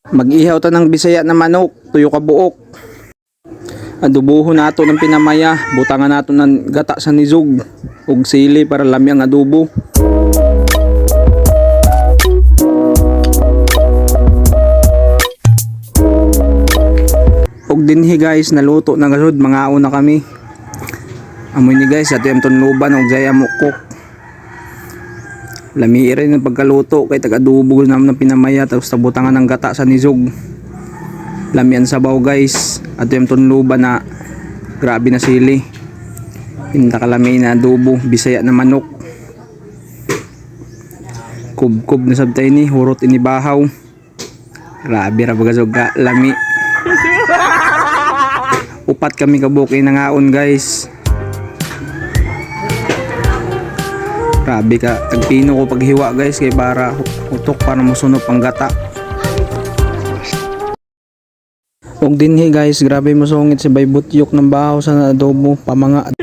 Mag-ihaw ta ng Bisaya na manok, tuyo ka buok. Adubuhon nato ng pinamaya, butangan nato ng gata sa nizog ug sili para lami ang adobo. Ug dinhi guys, naluto na gasod, mangaon na kami. Amoy ni guys, ato yung tunluban ug jaya mukok. Lami rin ang pagkaluto kay taga-adobo naman ng pinamaya tapos tabutangan ng gata sa nizog. Lami ang sabaw guys. Ato yung tunluban na grabe na sili. Pinta kalami na adobo, Bisaya na manok. Kubkob na sabtay ni, hurot ini bahaw. Grabe ra bagasog ka, lami. Upat kami kabuki nangaon guys. Grabe ka, tagpino ko paghiwa guys kay para utok para mosunop ang gata. Og dinhi guys, grabe mosungit si Bay Butyok ng bahaw sa adobo, pamanga.